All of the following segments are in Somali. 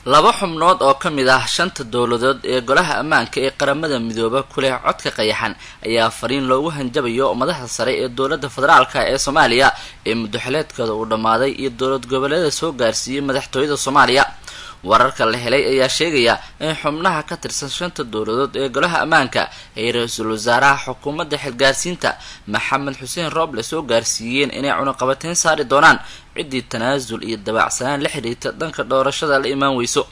Laba xubnood oo ka mid ah shanta dowladood ee Golaha Ammaanka ee Qaramada Midooba ku leh codka qayaxan ayaa fariin loogu hanjabayo madaxda sare ee dowladda federaalka ee Soomaaliya ee muddoxileedkooda uu dhammaaday iyo dowlad goboleeda soo gaarsiiyey madaxtooyada Soomaaliya. Wararka la helay ayaa sheegaya in xubnaha ka tirsan shanta dowladood ee Golaha Ammaanka ay ra-iisul wasaaraha xukuumadda xilgaarsiinta Maxamed Xuseen Rooble soo gaarsiiyeen inay cunuqabateyn saari doonaan ciddii tanaasul iyo dabacsanaan la xiriirta dhanka doorashada la imaan weyso.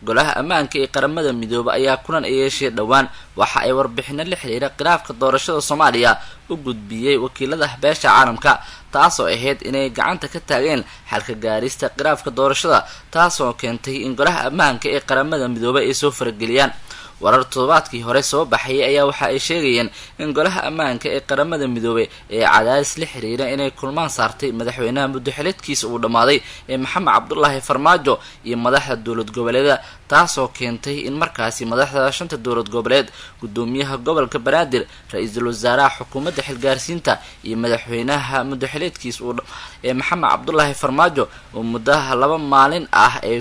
Golaha Ammaanka ee Qaramada Midoobe ayaa kulan ay yeeshee dhowaan waxa ay warbixino la xiriira khilaafka doorashada Soomaaliya u gudbiyey wakiilada beesha caalamka, taasoo ahayd inay gacanta ka taageen xalka gaarista khilaafka doorashada, taasoo keentay in Golaha Ammaanka ee Qaramada Midoobe ay soo farageliyaan. Warar toddobaadkii hore soo baxayay ayaa waxa ay sheegayeen in Golaha Ammaanka ee Qaramada Midoobey ee cadaadis la xiriira inay kulmaan saartay madaxweynaha muddoxileedkiisa uu dhammaaday ee Maxamed Cabdulaahi Farmaajo iyo madaxda dowlad goboleeda, taasoo keentay in markaasi madaxda shanta dowlad goboleed, guddoomiyaha gobolka Banaadir, ra-iisul wasaaraha xukuumadda xilgaarsiinta iyo madaxweynaha muddoxileedkiisa uu ee Maxamed Cabdulaahi Farmaajo oo muddaha 2 maalin ah ay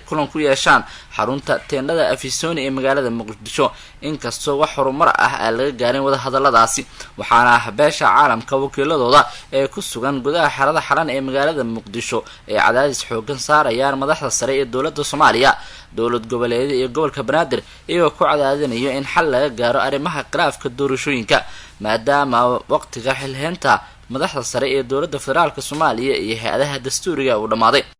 kulan ku yeeshaan xarunta teendhada Afisoni ee magaalada Muqdisho, inkastoo wax horumar ah aan laga gaarin wadahadaladaasi. Waxaana beesha caalamka wakiiladooda ee ku sugan gudaha xerada Xaran ee magaalada Muqdisho ay cadaadis xoogan saarayaan madaxda sare ee dowladda Soomaaliya, dowlad goboleedyada iyo gobolka Banaadir, iyagoo ku cadaadinayo in xal laga gaaro arrimaha khilaafka doorashooyinka, maadaama waqtiga xilheynta madaxda sare ee dowladda federaalka Soomaaliya iyo hay-adaha dastuuriga uu dhammaaday.